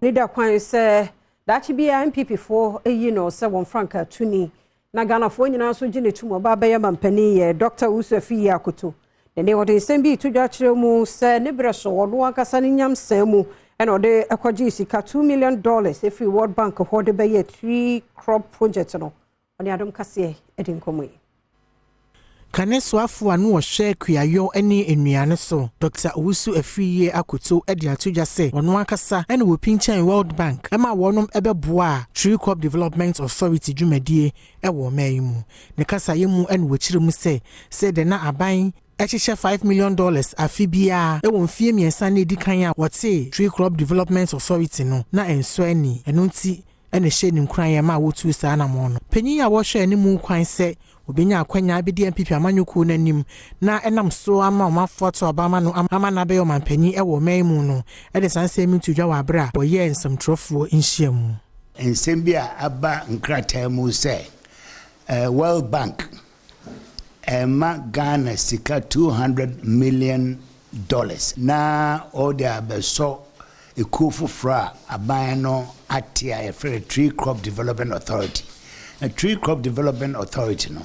Ne da kwan sɛ daakye biara NPP foɔ ayi no sɛ wɔn frankaa tuni na Ghanafoɔ nyinaa nso gye ne tum ɔba bɛyɛ mampanin yɛ Dr. Owusu Afriyie Akoto. Na ne wɔde nsɛm bi to dwa kyerɛ mu sɛ ne berɛ so ɔno ankasa ne nyamsɛn mu ɛna ɔde ɛkɔgye sika $2 million ɛfiri World Bank hɔ de bɛyɛ tree crop project no. Ɔne Adom Kaseɛ ɛde nkɔmmɔ yi. Kane soafo a no wɔhwɛ kuayɔ ne nnuane so, Dr Owusu Afriyie Akoto, de ato dwa sɛ ɔno ankasa ɛna wɔpinkyɛn World Bank ɛma wɔnom ɛbɛboa a Tree Crop Development Authority dwumadie ɛwɔ ɔman yi mu. Ne kasayɛ mu ɛna wɔkyerɛ mu sɛ de na aban ɛhyehyɛ $5 million afe biara ɛwɔ mfie 3 na edi kan a wɔte Tree Crop Development Authority no na ɛnso ani. Ɛno nti ɛna ɛhyɛ ne nkuran yɛ ma a wɔtu saa anammɔn no. Panyin a wɔhwɛ anim kwan sɛ obenya akwanya abɛdi NPP amanyɔkuo no anim na ɛnam so ama ɔmanfoɔ ato aba ama no ama no abɛyɛ ɔmanpanyin ɛwɔ ɔman mu no, ɛde saa nsɛm yi to dwa wɔ abere a wɔyɛɛ nsɛmtwerɛfoɔ nhyiamu. Nsɛm bi a aba nkrataa mu sɛ World Bank ɛma Ghana sika $200 million na ɔde abɛsɔ ekuo foforɔ a aban no ate a yɛfrɛ no Tree Crop Development Authority. Na Tree Crop Development Authority no,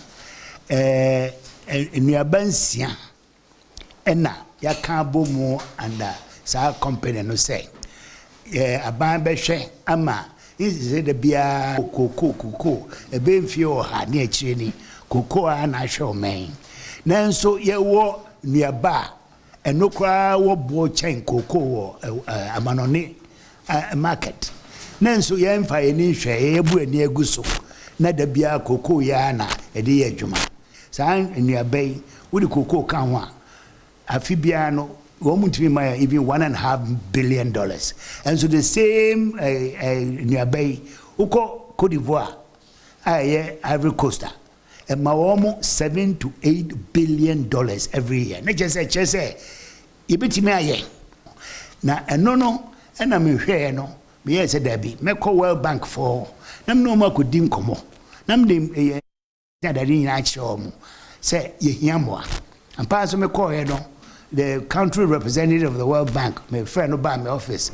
nnuaba 6 ɛna yɛaka abɔ mu under saa company no sɛ aban bɛhwɛ ama sɛ da biara koko koko ɛbɛn mfie 100 ne akyire ni koko a na ahwɛ ɔman, nanso yɛwɔ nnuaba a ɛno koraa wɔ boɔ kyɛn koko wɔ amanɔne market, nanso yɛmfa yɛni nhwɛ, yɛbu ani agu so na da biara koko yɛ a na yɛde yɛ adwuma. Saa nnuaba yi, wode koko ka ho a, afe biara no wɔn mu ntumi ma yɛ even $1.5 billion. And so the same nnuaba yi, wokɔ Cote d'Ivoire a ɛyɛ Ivory Coast a, ɛma wɔn mo $7 to 8 billion every year. Ne kyerɛ sɛ yɛbɛtumi ayɛ. Na ɛno no ɛna mehwɛɛ no, meyɛɛ sɛ daabi, mɛkɔ World Bank fɔ na mene wɔn akɔdi nkɔmmɔ na mede ɛyɛ adade nyinaa kyerɛ wɔn sɛ yɛhia mmoa ampa. So mekɔɔɛ no, the country representative of the World Bank, mefrɛ no baa my office.